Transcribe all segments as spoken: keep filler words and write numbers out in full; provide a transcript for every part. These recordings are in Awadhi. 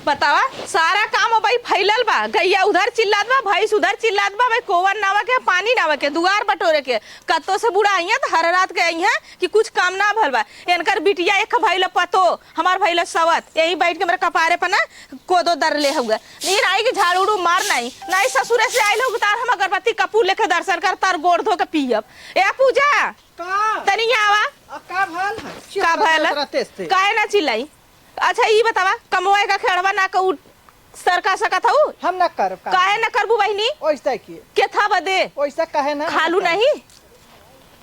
बतावा, सारा काम अब भाई फैलल बा, गइया उधर चिल्लात बा, भैंस उधर चिल्लात बा, भाई कोवन नावा के, पानी नावा के, दुआर बटोरे के, कत्तो से बूढ़ा अइहें त हर रात के अइहें कि कुछ काम ना भल बा। इनकर बिटिया एक भइल पतो, हमार भइल सवत, यही बैठ के मेरे कपारे पर ना कोदो दर ले हुआ। नीर आई कि झाड़ू उड़ू मार नाहीं, नाहीं ससुरे से आइल हो उतार हम अगरबत्ती कपूर लेके दर्शन कर तार गोड़ धो के पियब। ए पूजा, का? तनी आवा। आ, का भल है? का भल? चिल्लात रहते से। काहे ना चिल्लाई? अच्छा, ई बतावा, कमवा का खेड़वा ना क-, उ-, सरका सकत हऊ? हम ना करब का। काहे ना करबू बहिनी? ओइसे की? केथा बदे? ओइसे काहे ना खालू करब? नहीं?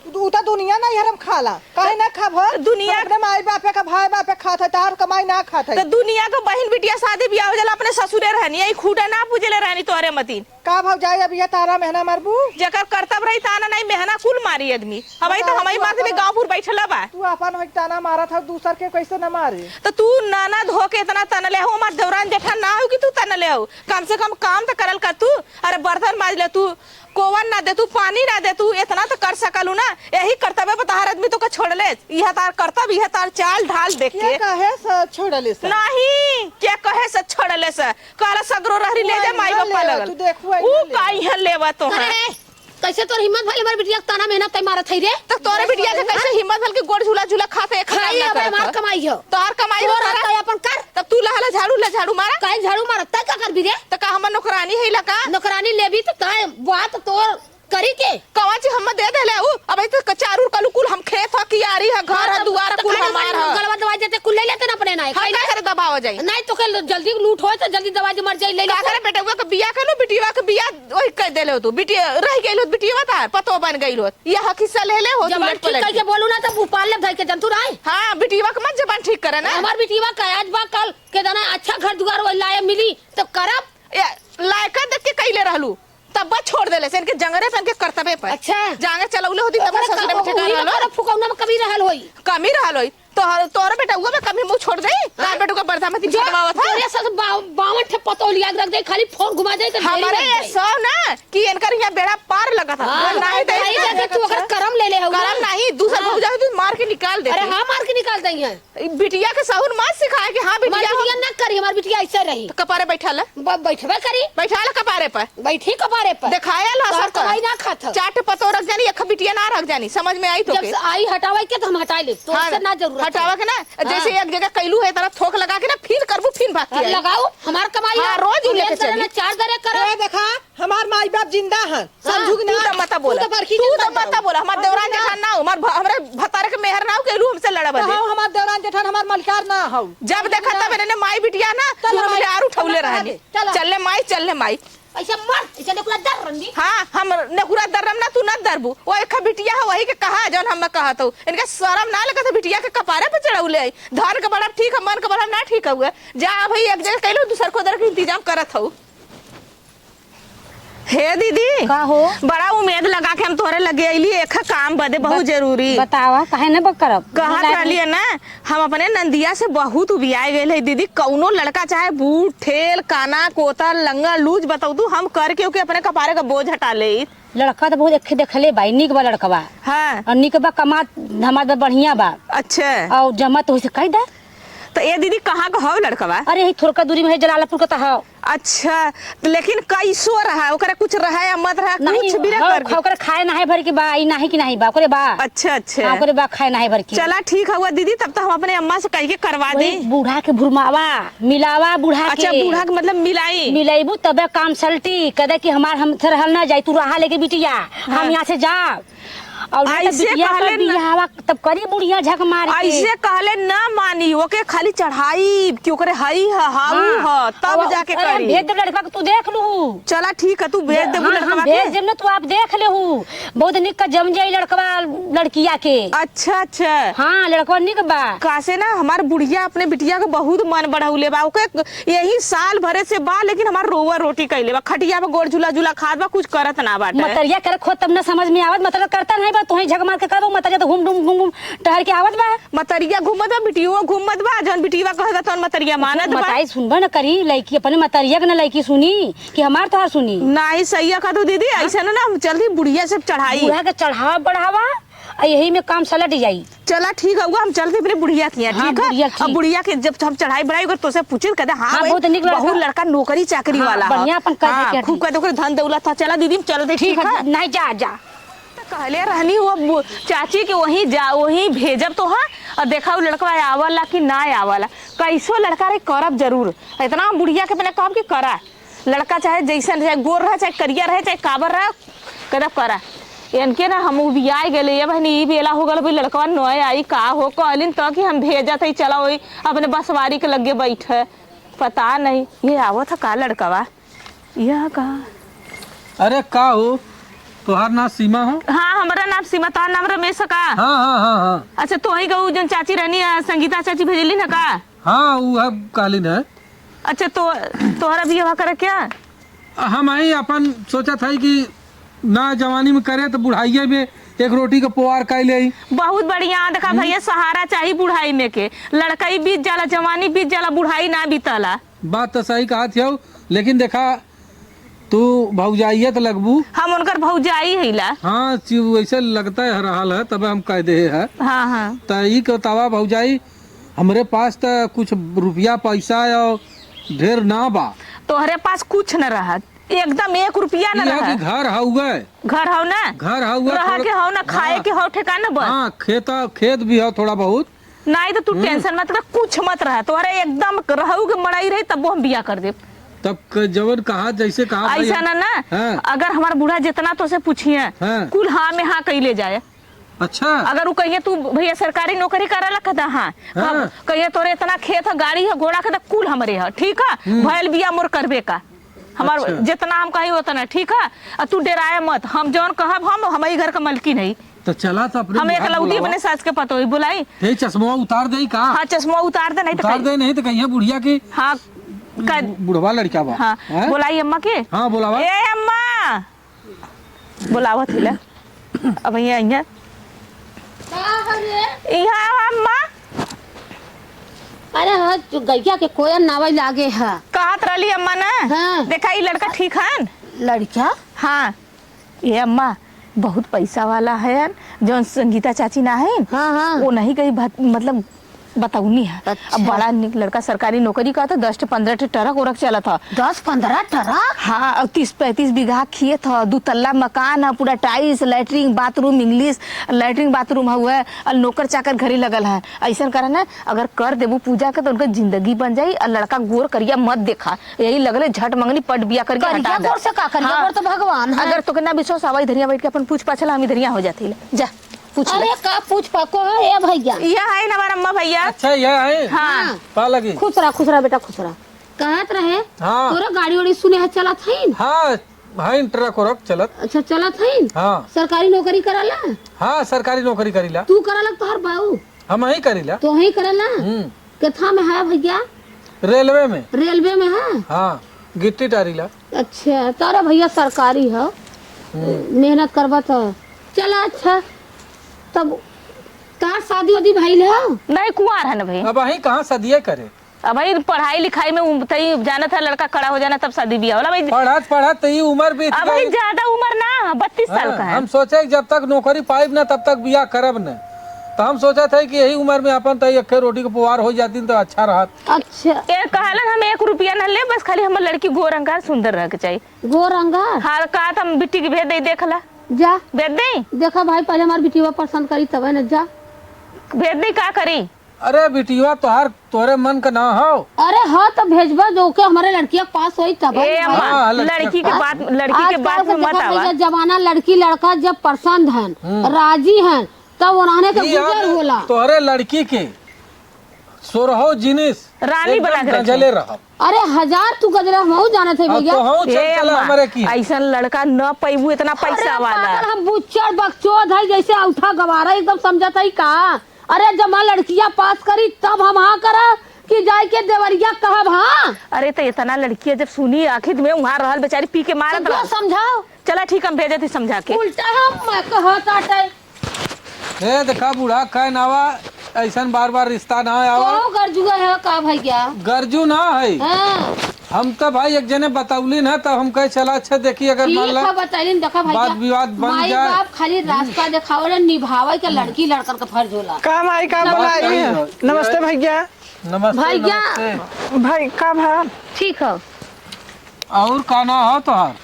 उ, उ त दुनिया ना हरम खाला। काहे ना खाब हो? दुनिया हम अपने माई बापे का, भाई बापे खात है, तार कमाई ना खात है। त दुनिया क बहिन बिटिया शादी बियाह हो जाला, अपने ससुरे रहनी, यही खूटा ना पूजले रहनी तोहरे मतीन। का भौजाई, अब यह ताना मेहना मारबू? जेकर करतब रही ताना नहीं, मेहना कुल मारी आदमी। अब ई तो बताओ, हमही तू मारते में अपन, गाँव भर बैठला बा। तू अपन होई ताना मारत हऊ, दूसर के कैसे न मारे? तो तू ननद होके इतना तनले हो, हमार देवरान जेठान ना हो कि तू तनले हो। कम से कम काम तो करल कर तू। अरे बर्तन माज ले तू, कोवन ना दे तू, पानी ना दे तू, इतना तो कर सकलू ना। यही करतबे पर तहार आदमी तोके छोड़ले। इहे तार करतब, इहे तार चाल ढाल देख के के। कहे से छोड़ले से? नहीं, के कहे से छोड़ले से? कहला सगरो रहरी ले जा, माई बापा लगल। तू देखू, ऊ काहे लेवा तो है? अरे, कैसे तोर हिम्मत भइल हमार बिटिया के ताना मेहना तै मारत है रे? तो तोरे बिटिया के कैसे हिम्मत भइल कि गोड़ झूला झूला खाते एक खाई, अब हमार कमाई हो। तोर कमाई हो तोर तोरा? आता अपन कर। तब तू लहला झाड़ू, ले झाड़ू मारा। काहे झाड़ू मारत? तै का करबी रे? तो का हमर नौकरानी है ला का? नौकरानी लेबी तो तै बात तोर करी के? कवन चीज हम दे देले उ? अब ई तो चारूर कलू कुल हम खेत ह, कियारी ह, घर ह, दुआर ह, कुल हमार ह। गलवा दवाई देते कुल ले लेते ना अपने नाई। हम का करे दबावा जाई? नहीं तो के जल्दी लूट होए तो जल्दी दवाई दे मर जाई, ले ले का कुल। करे बेटवा के बिया के लो, बिटिया के बिया वही कर देले हो तू। बिटिया रह गइल हो, बिटिया तार पतो बन गइल हो। ये हक हिस्सा ले ले हो तू जबान लट ठीक पलट करके के। बोलू ना तो उपाल ले धर के जंतु राय। हाँ, बिटिया के मत जबान ठीक करे ना। हमार बिटिया का आज बा कल के दाना अच्छा घर दुआर वही लाए मिली तो करब। ए, लायका देख के कइले रहलू, तब बा छोड़ देले से इनके जंगरे पे इनके करतबे पर। अच्छा। जांगे चलौले होती तब ओकरे ससुरे में क-, ठेकान ओही में रहलो। ओकरे फुकौना में कमी रहल होई। कमी रहल होई। तोहर, तोहरे बेटउआ में कमी मुँह छोड़ देई। तार हाँ। बेटउआ बर्धा में जो छटवावत है। तेरे साथ बा-, बावन ठे पतोह लिया के रख दे, खाली फोन घुमा दे तो ढेरी हमारे रख ये दे। सौ ना कि इनकर यहाँ बेड़ा पार लगा था। हाँ, नहीं दे। नहीं दे, तू ओकर करम ले ले हऊ ना। करम नहीं, दूसर हाँ। भौजा तू मार के निकाल दे अरे तू। हाँ, मार के निकाल दई है। ई बिटिया के सहूर मत सिखाए कि हाँ, हमार बिटिया हो। बिटिया ना करी, हमार बिटिया ऐसे रही। तो कपारे बैठा ले। ब-, बैठबे करी। बैठा ले कपारे पर। बैठी कपारे पर। देखाया लो तोहर सब तो। कमाई ना खात ह। चार ठे पतोह रख जानी, एक बिटिया ना रख जानी, समझ में आई तो जब के? से आई हटावे के तो हम हटाई ले, तो हाँ, उससे ना जरूरत हटावे है। के ना, हाँ। जैसे एक जगह कैलू है, तरह थोक लगा के ना, फिर करबू, फिर भाग के हाँ, आई। लगाओ, हमार कमाई हाँ, है। रोज ही हम लेके एक दरे चली। ना चार दरे करब। ए, देखा, हमार माई बाप जिंदा हन, हाँ, समझू कि तू ना? तो मत बोला। तू तो बड़की तू जिंदा तो मत हऊ। बोला। हमार समझू देवरान कि ना? जेठान ना हो, हमार भ-, हमरे भतारे के मेहर ना हो, केलू हमसे लड़ब तो दे। हऊ हमार देवरान जेठान, हमार मलकार ना हऊ। जब देखा तब इन्हें माई बिटिया ना, चल तू माई, हमरे आर उठौले चल रहनी। चल। चल ले माई, चल ले माई। ऐसे मर, ऐसे नेकुरा दर रंगी। हाँ, हम नेकुरा दर्रम ना, तू ना दरबू। वो एक बिटिया है, वही के कहा, जौन हम कहत हऊ। इनका शरम ना लगत है, बिटिया के कपारे पे चढ़ौले आई। धन के बढ़ब ठीक है, मन के बढ़ब ना ठीक हउए। जा भाई, एक जगह कैलू, दूसर को दर के इंतजाम करत हऊ। हे दीदी, का हो? बड़ा उम्मीद लगा के हम तोहरे लगे अइली, एक काम बदे बहुत बत-, जरूरी। बतावा, काहे न ब-, करब? कहत रहली है ना, हम अपने नंदिया से बहुत उबियाए गइल है दीदी, कउनो लड़का चाहे बूढ़, ठेल, काना, कोतर, लंगड़, लूज, बतौतू, हम करके ओके अपने कपारे का बोझ हटा लेइत। लड़का त बहुत एक्खे देखले बाई, निक बा लड़कवा। हाँ। और निक बा, कमात धमात बा, बढ़िया बा। अच्छा। और जमा तो होइसे कह दे। त ए दीदी, कहाँ का हौ लड़कवा? अरे, यही थोड़का दूरी में है, जलालपुर का त हौ। अच्छा, त लेकिन कैसो रहा, ओकरा कुछ रहा या मत रहा, नहीं, कुछ भी ना हौ, करके। ओकरा खाए नाहीं भर के बा, ई नाहीं कि नाहीं बा, ओकरे बा। अच्छा, अच्छा। हाँ, ओकरे बा खाए नाहीं भर के। चला ठीक हउआ दीदी, तब त हम अपने अम्मा से कह के करवा वही देई। बूढ़ा के भुरमावा, मिलावा बूढ़ा अच्छा, के। बूढ़ा के मतलब मिलाई? मिलाइबू तबे काम सलटी, कह दे कि हमार हमसे रहल ना जाई, तू रहा लेके बिटिया, हाँ। हम यहाँ से जाब। और ना तो ऐसे बिटिया का कहले ना। बियाहवा तब करी बुढ़िया झक मार के। ऐसे कहले ना मानी, ओके खाली चढ़ाई कि ओकरे हई ह, हाउ हाँ। ह, तब और जाके अरे, हम करी। भेज देब लड़का के, तू देख लू। चला ठीक है, तू भेज दे, देबू हाँ, लड़का हम के। भेज देब ना, तू आप देख लेहू। बहुत निक का जम जाई लड़कवा, लड़किया के। अच्छा, अच्छा। हाँ, लड़कवा निक बा। कासे ना, हमार बुढ़िया अपने बिटिया के बहुत मन बढ़ौले बा। ओके यही साल भरे से बा, लेकिन हमार रोवा रोटी कइले बा, खटिया पे गोड़ झुला झुला खात बा, कुछ करत ना बाटे। मतरिया करे खोद तब ना समझ में आवत, मतरिया करता नहीं बा, तोही झक मार के करबो, मतरिया तो घूम घूम घूम घूम टहर के आवत बा। मतरिया घूमत बा, बिटियो घूमत बा, जौन बिटिया कहत बा तौन मतरिया मानत बा। मताई सुनबे न करी, लइकी अपने मतरिया के ना लइकी सुनी कि हमार तोहार सुनी। नाही सही कहत हो दीदी, हाँ? ऐसे ना, ना हम चलती बुढ़िया से चढ़ाई। बूढ़ा के चढ़ावा बढ़ावा, आ यही में काम सलट जाई। चला ठीक है, हम चलते अपने बुढ़िया के यहाँ, हाँ, ठीक है? बुढ़िया के। अब बुढ़िया के जब हम चढ़ाई बढ़ाई, अगर तोसे पूछे, कहते, "हाँ हाँ, भाई, बहुत निक लड़का। बहुत लड़का नौकरी चाकरी हाँ, वाला है।" बढ़िया अपन कर हाँ, दे के खूब कर दे, ओकरे धन दौलत था। चला दीदी, हम चलते, ठीक ठीक है, है? नहीं, जा, जा। तो कहले रहनी वो बु-, चाची के वहीं जा, वहीं भेजब तो है। और देखा वो लड़कवा आवला कि ना आवला, कैसो लड़का रहे, करब जरूर। इतना हम बुढ़िया के अपने कहब कि करा, लड़का चाहे जैसन रहे, गोर रहे, चाहे करिया रहे, चाहे काबर रहे, कदम करा। इनके ना हम उबियाए गेले, ये बहनी, ई बेला हो गल, भाई लड़कवा नय आई, का हो, कहलिन तो कि हम भेजत हई, चला वही अपने बसवारी के लगे बैठे। पता नहीं, ये आवत है का लड़कवा, यह का? अरे का हो, तोहार नाम सीमा हो? हाँ, हमारा नाम सीमा, तोहार नाम रमेश है का? हाँ, हाँ, हाँ, हाँ। अच्छा, तो ही कहू, जन चाची रहनी है, संगीता चाची भेजली ना का? हाँ, उ है कालीन है। अच्छा, तो तोहरा बियाह करे क्या? हम आई अपन सोचत है कि ना जवानी में करे तो बुढ़ाइये में एक रोटी के पोवार कर ले। बहुत बढ़िया, देखा हम्म। भैया, सहारा चाही बुढ़ाई में के। लड़कई बीत जाला, जवानी बीत जाला, बुढ़ाई ना बीतला। बात तो सही कहत हो, लेकिन देखा, तू भौजाइये त लगबू। हम उनकर भौजाई हईला। हाँ, ची-, वैसे लगता है, रहल है, तब हम कह दे है। हाँ, हाँ। त ई के बतावा भौजाई, हमरे पास त कुछ रुपया पैसा और ढेर ना बा। तोहरे पास कुछ न रहत, एकदम एक रुपया न ई है कि रहत। घर हउए। घर हउ ना? घर हउए, रह थोड़-, के हउ ना, खाए हाँ। के हउ ठेकाना बस। हाँ, खेत, खेत भी हउ थोड़ा बहुत। नाहीं तो तू हम्म। टेंशन मत कर, कुछ मत रहा, तोहरे एकदम रहू के मड़ाई रही, तब वो हम बियाह कर देब। तब क-, जवन कहा, जैसे कहा भाई, ऐसा हम ना, ना, हाँ। अगर हमार बूढ़ा जितना तोसे पूछिए, हाँ। कुल हाँ में हाँ कइले जाए। अच्छा। अगर वो कहिए, "तू भैया सरकारी नौकरी करे ला?" कहता, "हाँ।" हाँ। कब? कहिए, "तोरे इतना खेत है, गाड़ी है, घोड़ा?" कहता, "कुल हमरे है, ठीक है? हम्म। भयल बिया मोर करबे का।" हमार अच्छा। जितना हम कही उतना, ठीक है? आ तू डेराए मत, हम जौन कहब हम, हम ही घर का मलकिन हई। तो चला तो अपने हम बुढ़ा एकलौती बुलावा। अपने सास के पतोही बुलाई। ते चश्मा उतार दे का? हाँ, चश्मा उतार दे, नहीं तो उतार कहीं दे, नहीं तो कहीं बुढ़िया की हाँ, का बुढ़वा लड़का बा। हाँ, हैं? बुलाई अम्मा के। हाँ, बुलावा। ए अम्मा, बुलावत हिला। अब यहाँ, यहाँ। का हो रे? यहाँ अम्मा। अरे हो, जो गैया के कोयल नावै लागे है। कहत रहली अम्मा ना। हाँ। देखा, ई लड़का ठीक हन। लड़का? हाँ। ए अम्मा, बहुत पैसा वाला है, जौन संगीता चाची ना है, हाँ, हाँ। वो नहीं गई भत-, मतलब, बतौनी है। अच्छा। अब बड़ा निक लड़का, सरकारी नौकरी का, तो दस ठे पन्द्रह ठे ट्रक उरक चलत ह। दस पन्द्रह ट्रक? हाँ, और तीस पैंतीस बीघा खेत ह, दू तल्ला मकान ह, पूरा tiles, latrine, bathroom, English, latrine, bathroom हउए, और नौकर चाकर घरे लगल है। ऐसन करे ना, अगर कर देबू पूजा के, तो उनकर जिंदगी बन जाई, और लड़का गोर करिया मत देखा। यही लगले झट मंगनी पट बिया करके करिया हटा दे। गोर से का करिया हाँ। गोर तो भगवान है। अगर तोके ना विश्वास आवा, इधरिया बैठ के अपन पूछ पाछ ला, हम इधरिया हो जाती। जा, पूछ ले। अरे का पूछ पाको है ए भैया? यह है ना हमार अम्मा भैया। अच्छा, यह है? हाँ। हाँ। पा लगी। खुश रहा, खुश रहा बेटा, खुश रहा। कहत रहे, हाँ। तोरा गाड़ी वाड़ी सुने है चलत है? हाँ, है ट्रक उरक चलत। अच्छा, चलत है? हाँ। सरकारी नौकरी कराला? हाँ, सरकारी नौकरी करीला। तू कराला तोहर बाऊ? हम ही करीला। तो ही करेला? हम्म। केथा में है भैया? रेलवे में। रेलवे में है? हाँ, गिट्टी टारीला। अच्छा, तारा भैया सरकारी है, हम्म। मेहनत करबा तो। चला अच्छा, तब तार शादी वादी भइल है? नहीं, कुंवार है ना भाई। अब अही कहाँ शादिये करे? अब भाई पढ़ाई लिखाई में उम-, तई जानत है लड़का कड़ा हो जाना तब शादी बियाह होला भाई। पढ़त पढ़त तो ई उम्र बीत अब भाई गई। ज्यादा उम्र ना, बत्तीस साल हाँ, का है। हम सोचे कि जब तक नौकरी पाइब ना तब तक बियाह करब न। तो हम सोचत है कि यही उम्र में अपन तो एक रोटी के पुआर हो जाती तो अच्छा रहत। अच्छा। ये कहलन हम एक रुपया न ले, बस खाली हमर लड़की गोर अंगार सुंदर रह के चाहिए। गोर अंगार? हाँ, का त हम बिट्टी के भेज दे, देख ला। जा। भेज दे? देखा भाई, पहले हमार बिटिया पसंद करी तबे न जा। भेज दे, का करी? अरे बिटिया तोहार, तोहरे मन का ना हो। अरे हाँ, तो भेजबा जो के हमारे लड़किया के पास होई तब ए ना। अम्मा, हाँ, लड़किया लड़की के पास। बात, लड़की के आजकल बात के में मत देखा आवा। भैया, जमाना लड़की लड़का जब पसंद हन, हम्म। राजी हन, तब उन्होंने के ई गुजर हम होला। तोहरे लड़की के सोरहो जिनिस रानी एकदम बना के रखे। गजले रहब। अरे हजार तू गजरा हमहू जानत है अब भैया। तोहू चल ए चला अम्मा, हमरे की। ऐसन लड़का न पैबू इतना अरे पैसा वाला। पागल, हम बुच्चड़ बकचोद है जैसे औठा गवारा एकदम समझत है का? अरे जमा लड़किया पास करी तब हम हाँ करब कि जाए के देवरिया कहब हाँ? अरे तो इतना लड़किया जब सुनी आखिर में वहाँ रहल बेचारी पी के मारत तो रहल। समझाओ। चला ठीक, हम भेजत ही समझा के। उल्टा हम कहत आटे। ए देखा बूढ़ा, कह नावा, ऐसन बार बार रिश्ता ना आवा। तो गरजुआ है का भैया? गरजू ना है। हाँ। हम तो भाई एक जने बतौलिन है, तब हम कहे चला अच्छा देखी, अगर ठीक मान ला है, बतैलिन, देखा भैया, बात विवाद बन माई जाए। बाप खाली रास्ता देखावे ला, निभावे के लड़की लड़कन का फर्ज होला। का माई का नमस्ते बोलाई? भैया। नमस्ते भैया। नमस्ते, भैया। नमस्ते। भाई का भा? ठीक है। और का ना हो तोहार?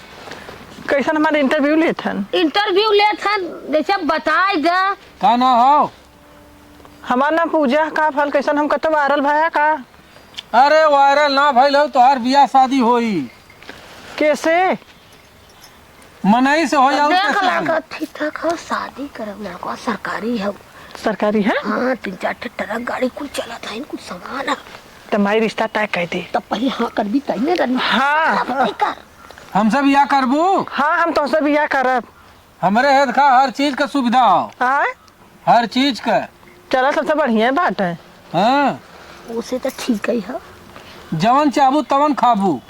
कैसन हमारे interview लेत हन? Interview लेत हन, जैसे बताई दे। का ना हो? हमार नाम पूजा, का भल, कैसन हम कतो viral भया का? अरे viral ना भइल हो, तोहार बियाह शादी होई। कैसे? मनई से होई, और देख कैसे ला होई? का ठीक ठाक हो, शादी करब, लड़का सरकारी हो। सरकारी है? हाँ, तीन चार ठे ट्रक गाड़ी कुल चलत है, कुल सामान है। त माई रिश्ता तय कर दे। तब पहले हाँ करबी, तब नहीं करबी। हाँ। अब तय कर। हमसे बियाह करबू? हाँ, हम तोहसे बियाह करब। हमरे हेत का हर चीज का सुविधा हो। आय? हर चीज का। चला, सबसे बढ़िया बात है। हाँ। उसे तो ठीक ही है। जवन चाहबू तवन खाबू।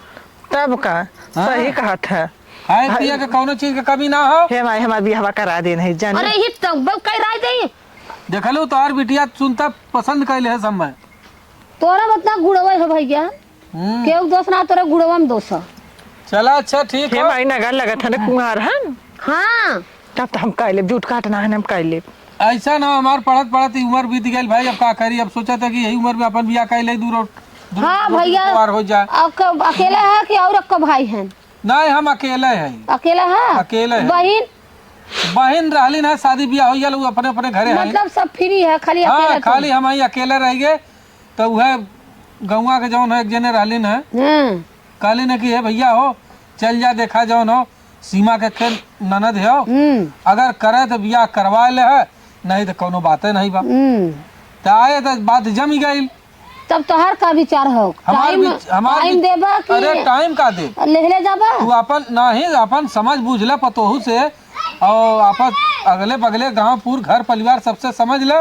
तब का? हाँ। सही कहत है। खाए भाई पिए के कौनो चीज के कमी ना हो। हे माई, हमार बियाहवा करा दे नहीं जाने। अरे, ये तो ब-, कई राय दे। देखलू, तोहार बिटिया सुनता पसंद कैले है सब में। तोरा में इतना गुड़वे हो भैया। हम्म। केहू दोष ना, तोरे गुड़वा में दोष है। चला, अच्छा, ठीक हे है। माई, नगर लगत है ना कुंवार हन। हाँ। तब तो हम कह लेब, जूठ काटना है ना, हम कह लेब। ऐसा ना, हमार पढ़त पढ़त ही उम्र बीत गई भाई, अब का करी, अब सोचा था कि यही उम्र में अपन बियाह कर ले, दूर, दूर, हाँ दूर भैया। कुंवार हो जाए। अब क-, अकेला है कि और अक्का भाई हैं? नहीं, हम अकेले हैं। अकेला है? अकेले हैं। बहिन? बहिन रहलिन है, शादी बियाह हो गया, उ अपने अपने घरे हैं। मतलब सब free है, खाली हाँ, अकेले खाली तुम? हम ही अकेले रह गए। तो वह गौवा के जौन है, एक जने रहलिन है, हम्म। कहलिन है कि हे भैया हो, चल जा, देखा जौन हो, सीमा के खेल ननद हो, हम्म। अगर करे तो बियाह करवा ले है, नहीं तो कौनो बाते नहीं बा। हम्म। तो आए तो बात जम गई। तब तोहार का विचार हो? हमार टाइम, विच-, हमार टाइम विच-, देबा कि अरे टाइम का दे? लेहले जाबा? तू अपन, नहीं, अपन समझ बूझ ले पतोहू से, और आपस अगले बगले गांव पूर घर परिवार सबसे समझ ले।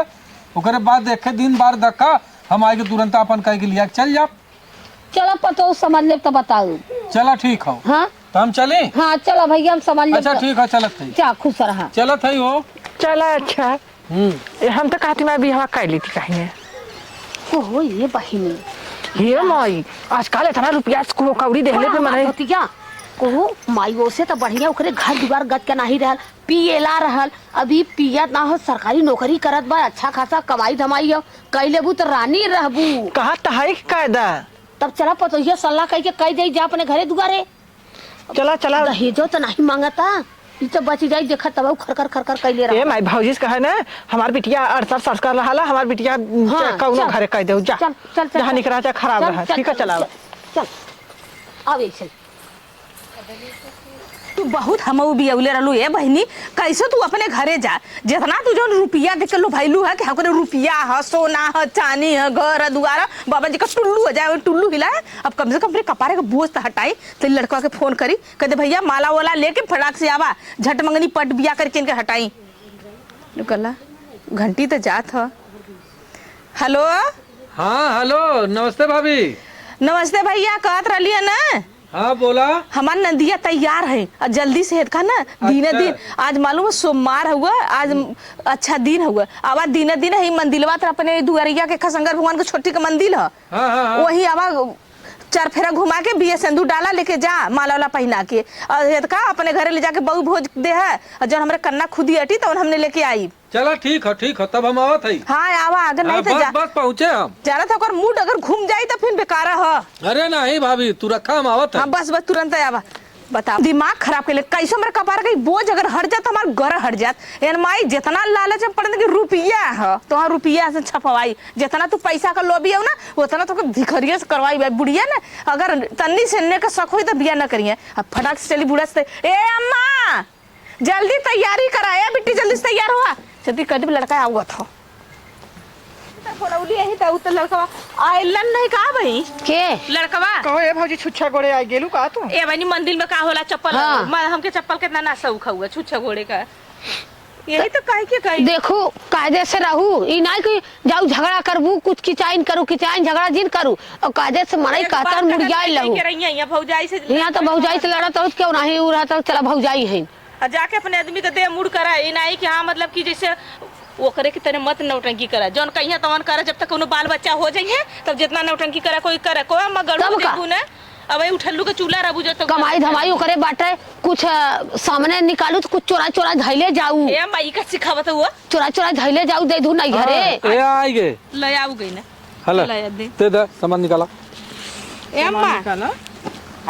ओकरे बाद देखे दिन बार धक्का, हम आए के तुरंत अपन कह के लिया के चल जाब। चलो पतोहू समझ ले तो बताऊ। चला ठीक हो। हाँ? तो हम चली? हाँ, चलो भैया, हम समझ ले अच्छा, तो। ठीक हो, चलत है। जा, खुश रहा। चलत है हो। चला, अच्छा। हम्म। ए, हम तो कहती मैं बियाह कर लेती कहीं। कहो ये बहिनी। हे माई, आजकल इतना रुपया से को-, कौड़ी देहले पे बड़ा मने। बात होती क्या? कहो माई, ओसे तो बढ़िया ओकरे घर दुआर गत के नाही रहल, पियला रहल, अभी पियत ना हो, सरकारी नौकरी करत बा, अच्छा खासा कमाई धमाई हो, कई लेबू तो रानी रहबू। कहा तहाई के कायदा। तब चला पतोहिया सलाह कह के कह दे जा अपने घरे दुआरे। चला, चला। दहेजो तो नहीं मांगता, ई तो बच जाई, देखा तब खरखर खरखर कैले ए रहा। माई, भौजी से कहे ना, हमार बिटिया अड़सर सड़सर रहाला, हमार बिटिया हाँ, कौनो चल। घरे कह देउ, जा। चल, चल, चल, जहाँ चल। निकरा चाहे खराब चल, रहा, चल, ठीक है, चल, चला। चल, चल। आवे चल। तू बहुत हमऊ बियौले रहलू ए बहिनी, कैसे तू अपने घरे जा, जितना तू जौन रुपया देख के लुभाइलू है कि हमरे रुपया ह, सोना ह, चानी ह, घर ह, दुआर ह, बाबा जी का टुल्लू हो जाए, टुल्लू हिलाए। अब कम से कम अपने कपारे का बोझ तो हटाई। तो लड़का के फोन करी, कह दे, "भैया, माला वाला लेके फटाक से आवा, झट मंगनी पट बिया करके इनके हटाई।" गला घंटी तो जात ह। हेलो। हाँ, हेलो, नमस्ते भाभी। नमस्ते भैया, कहत रहली है ना? हाँ, बोला। हमार नंदिया तैयार है, और जल्दी से हेतका ना, दीने अच्छा। दिन, आज मालूम है सोमवार हुआ, आज अच्छा दिन हुआ। आवा दीने दिन है मंदिलवा तर अपने दुआरिया के खसंगर भगवान के छोटी के मंदिर है। हाँ, हाँ, हाँ। वही आवा चार फेरा घुमा के बिया सिंदूर डाला लेके जा, माला वाला पहिना के, और हेतका अपने घरे ले जाके बहू भोज दे है, और जौन हमरे कन्ना खुदी अटी तौन हमने लेके आई। चला ठीक हो, ठीक हो, तब हम आवत हई। हाँ, आवा, अगर हाँ, नहीं तो बस, जा। बस पहुँचे हम। जाना था ओकर मूड अगर घूम जाई तो फिर बेकारा ह। अरे नहीं भाभी, तू रखा, हम आवत हई। हाँ, बस, बस तुरंत आवा। बताओ, दिमाग खराब के लिए कैसे हमरे कपार के बोझ अगर हट जात, हमार गर हट जात। एन माई जितना लालच में पड़न कि रुपया ह, तो हाँ रुपया से छपवाई, जितना तू पैसा का लोभी हो ना, उतना तो भिखरिया से करवाई। भाई बुढ़िया ना, अगर तन्नी से एन्ने का शक होई तो बिया न करिए। अब फटाक से चली बूढ़ा से, "ए अम्मा, जल्दी तैयारी करा, ए बिट्टी, जल्दी से तैयार हुआ।" जल्दी कर दे, लड़का आवत हो। बोलौली यही त, उ त लड़कवा आइलन नहीं का बही? के? लड़कवा। कहो ए भौजी, छुच्छा गोड़े आ गेलू का तू? ए बहिनी, मंदिर में का होला चप्पल? हाँ। मैं, हमके चप्पल कितना ना शौक हुआ छुच्छा गोड़े का। यही तो कहे के कही। देखू, कायदे से रहू, ई नहीं कि जाऊ झगड़ा करबू, कुछ किचाइन करू, किचाइन झगड़ा जिन करू, और कायदे से मनई एक कहता बात मुड़ियाई कहते लहू। के रही है, यहाँ भौजाई से यहाँ तो भौजाई से लड़त हो, क्यों नहीं, उ रहता, चला भौजाई है। आ जाके अपने आदमी के देह मुड़ करा, ई नहीं कि हाँ, मतलब कि जैसे ओकरे के तने मत नौटंकी करा, जौन कहिया तवन करा, जब तक कोनो बाल बच्चा हो जाइए, तब जितना नौटंकी करा कोई करा, कोई मगर तब का? देबू ना, अब ई उठल्लू के चूल्हा रबू जो तो कमाई धमाई ओकरे बाटे, कुछ, अ, सामने निकालू तो कुछ चोरा चोरा धइले जाऊ। ए अम्मा, ई का सिखावत हुआ? चोरा चोरा धइले जाऊ, दे दू नहीं घरे। हाँ, ए आई गे। ले आऊ गई ना। हला, ले आ दे। दे दे, सामान निकाला। ए अम्मा। सामान निकाला।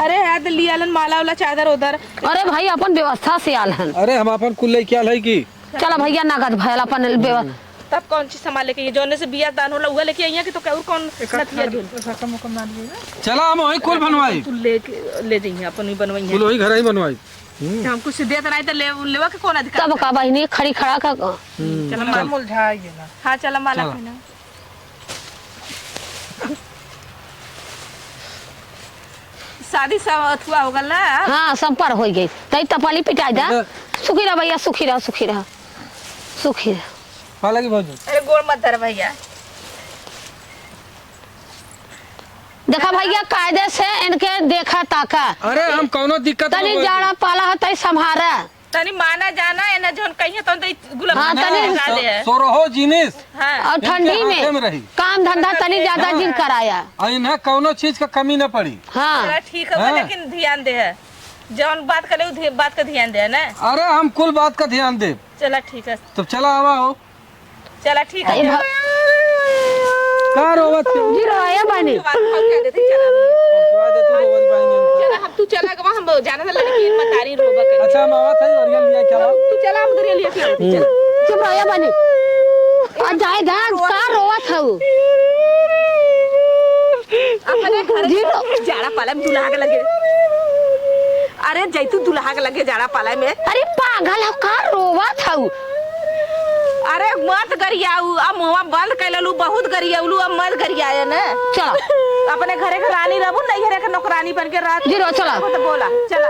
अरे याद लियालन माला वाला चादर उधर। अरे भाई, अपन व्यवस्था से आलन। अरे हम अपन कुल लेके आल है कि चला भैया, नगद भयल अपन बेवा। तब कौन चीज सामान लेके, ये जौने से बियाह दान होला, उहे लेके अइहें कि तो और कौन नथिया झूल? चला, हम वही कुल बनवाई। तू लेके, ले जइहें, अपन ही बनवाई है। कुल वही घर ही बनवाई। हम्म। हम कुछ देत नहीं तो ले, लेवा के कौन अधिकार तब है? का बहिनी खड़ी खड़ा का। हम्म, चला, चल। माला मुरझा गेला। हाँ, चला, माला चला। पहना। शादी सब अथुआ हो गल ना? हाँ, सब पर होइ गई। तई तपाली पिटाई दा। अच्छा। सुखी रह भैया, सुखी रह, सुखी रह, सुखी रह। हाँ, लगी भौजी। अरे गोड़ मत धर भैया। देखा भैया, कायदे से इनके देखा ताका। अरे, हम कौनो दिक्कत तनी ना होई। जाड़ा पाला हो, तई संभारा। तनी माना जाना है ना, जौन कहिए तौन तो गुलाब हाँ, जामुन तनी लगा दे है। सोरहो जिनिस। हाँ। और इनके ठंडी हाथे में में रही। काम धंधा तनी ज्यादा जिन कराया। और इन्हें कौनो चीज का कमी न पड़ी। हाँ। चला ठीक है, हाँ। लेकिन ध्यान दे है, जौन बात करे उ ध्य-, बात का ध्यान दे है ना। अरे हम कुल बात का ध्यान दे। चला ठीक है। तो चला आवा हो। चला ठीक है, अरे चला। भा- का रोवत हो? जी रोया बानी। बात भाव क्या देती, चला। पहुंचवा दे तू, रोवत बानी। चला, हम तू चला गवा, हम जाना था लड़की मतारी रोबा कर। अच्छा, हम आवत है, अरिया लिया क्या? तू चला, हम गरिया लिया क्या? हम्म। चला। चुप रोया बानी। आ जाए दा, का रोवत हऊ? अपने घर जी रो- जाड़ा पाला में दुल्हा के लगे। अरे जैतू दुल्हा के लगे जाड़ा पाला में। अरे पागल हो का, रोवत हऊ? अरे मत गरियाऊ, अब मुंहवा बंद कर लेलू, बहुत गरियाउलू, अब मत गरियाए ने। चलो। अपने घरे के रानी रहबू, नैहरे के नौकरानी बन के रह। जी रो, चला। तो बोला, चला।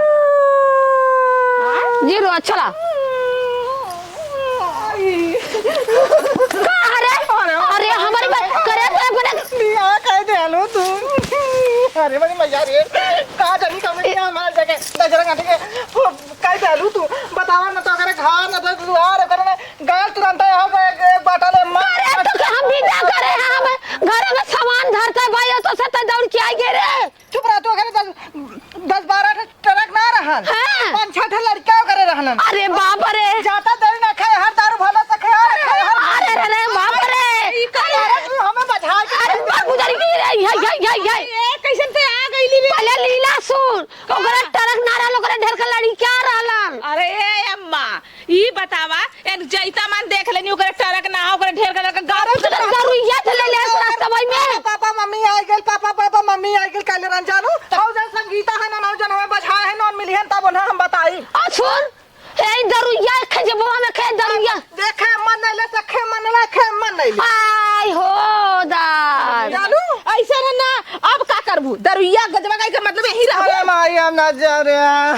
जी रो, चला। का रे? अरे, अरे, हमारी बात करे तो अपने बियाह कह देलू तू। अरे, बड़ी मजा रे। का जानी कब क्या हमार जगह, बजरंग आदि के, वो कह देलू तू। बतावा न तो अगर घर न तो दुआर, अगर न गाल तुरंत है, हम एक, एक बाटा ले मार। अरे, तो क्या हम बियाह करे हैं, हम घर में सामान धरते भाई, तो से तो दौड़ के आई गए रे। चुप रह तू, अगर दस, दस बारह ठे ट्रक ना रहन। हाँ। पाँच छह ठे लड़का ओकरे रहलन। अरे बाप रे। जाता देरी ना खाए, हर दारू भला से खाए, हर खाए, हर अरे रे रे बाप रे। अरे तू हमें बझा के अरे बाप गुजर गई रे, ये, ये, ये, ये। ए, कैसन ते आ गईली रे? पहले लीला सुन, ओकरा हाँ। ट्रक ना रहल, ओकरे ढेर के लड़का रहलन। अरे ए अम्मा, ई बतावा, एक जैता मान देख लेनी, ओकरे ट्रक ना, ओकरे ढेर के लड़का गाड़ी अरे, चला, चला। दरुइया से ले ले, अरे, रास्ता वही में। पापा, मम्मी आ गेल, पापा, पापा, मम्मी आ गेल, काले रंजानू, हौ जन संगीता है ना, नौ जन हमें बझा है, नौन मिली है, तब उन्हें हम बताई। आ, सुन, ए, दरुइया, एक खे जेबवा में खे दरुइया। देखे मन नहीं ले, सखे मन ला, खे मन नहीं ले। आई हो दादा। जानू, ऐसे रह ना, अब का करबू? दरुइया गजवा का एकर मतलब यही रहो। अरे माई, हम ना जा रहे हैं।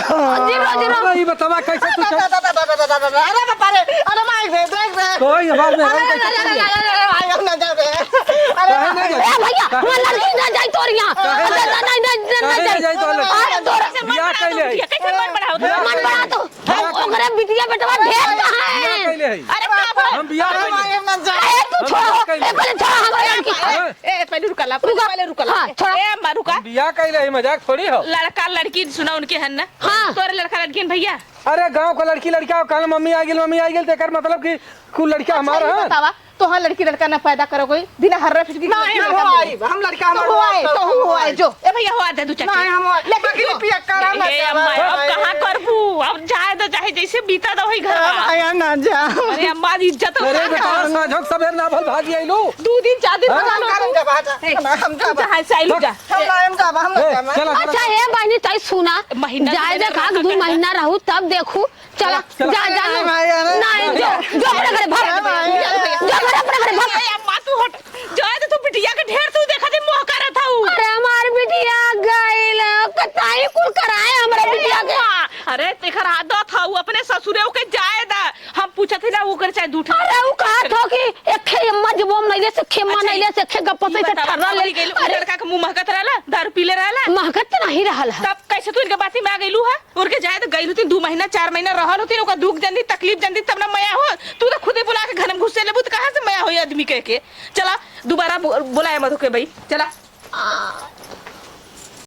जी रो, जी रो। अरे, ई बतावा, कैसे तू ना, चल- ना, ना, अरे बाप रे, अरे माई रे, देख रे। कोई हमार में अरे, हम कैसे अरे, चल- अरे, अरे, अरे, हम ना जा रहे हैं। अरे काहे ना माई। जाए? ए भैया, काहे वो लड़की ना जाए तोर यहाँ। काहे ना अरे, जाए? नहीं, नहीं, नहीं, काहे नहीं ना जाए। जाए तोर लड़की? अरे, तोर बियाह कैसे कैले है? कैसे मन बढ़ाओ? बियाह मन कैले बढ़ा है? तो। हम ओकरे बिटिया बेटवा ढेर कहाँ है? बियाह कैले है? अरे का बोल? हम बियाह अरे कैले। माई, हम ना जा। ए, तू हम छोड़ो। बियाह कैले। ए, पहले छोड़ो हमारे लड़की। अरे, ए, पहले रुका ला, रुका। पहले रुका ला। हाँ, छोड़ा। ए, अम्मा, रुका। हम बियाह कैले है, मजाक थोड़ी हो। लड़का लड़की सुना उनके हन ना? हाँ। तोरे लड़का लड़की हन भैया? अरे, गाँव का लड़की लड़का, कल मम्मी आ गेल, मम्मी आ गेल, तो एकर मतलब कि कुल लड़का अच्छा, हमारा ये है? बतावा, तोहार लड़की लड़का ना पैदा करो कोई, बिना हर्रा फिटकी के नहीं, लड़की हम लड़का हो बोले। आइब, हम लड़का तो हमारे हो आए, तो हो आए, जो। ए भैया, हो आ दे, दू चार नहीं, हम हो आए। लेकिन बकरी जो पियक्कड़ हम ना ए, जावा, अम्मा, अब भाई। कहाँ करबू? अब जाए दो, चाहे जैसे बीता दो ही घर हम में। आया ना जा। अरे अम्मा, इज्जत अरे उठा बेटा, के। साँझक सबेर ना भल भागी आइलू। दू दिन, चार दिन हाँ? बता लो हम तू। जाबा, जा। ए, ना, हम तू जाबा। जहाँ से आइलू, जा। हम ना, हम जाबा, हम ना ए, जाबा। चला, अच्छा, चला। ए बहिनी, तई सुना। महीना जाए दे, दे, खाक दू महीना रहू, तब देखू। चला, चला। जा, जा, अरे भाई, अरे। नहीं, जो, जो अपने घरे भाग। अरे भाई, अरे। जो अपने, अपने घरे भाग। ए, अम्मा, तू हट। जाए तो तू बिटिया के ढेर तू देखा दे, मोह करत हऊ। अरे, हमार बिटिया गइल, कताई कुल कराए हमरे ए, बिटिया के। अम्मा, अरे, तेकर आदत हऊ, अपने ससुरे ओके जाए दा। हम पूछत ही ना, ओकर चाहे दू ठो। अरे, उ कहत हो कि एक खे अम्मा जब हम नहीं ले से, खे अम्मा अच्छा, नहीं ले से, खे गप्पा ई से बतावा, ठर्रा ले। कब गइल? उ अरे। लड़का के मुंह महकत रहला, दारू पीले रहला। महकत तो नहीं रहल है। तब कैसे तू इनके बाती में आ गइलू है? उनके जाए तो गइल होती, दू महीना, चार महीना रहल होती, ओकर दुख जन दी, तकलीफ जन दी, तब ना मया हो। तू तो खुदे बुला के घर में घुसे लेबू, तो कहाँ से मया होई आदमी कह के? चला, दोबारा बु-, बुलाए मत ओके भाई, चला।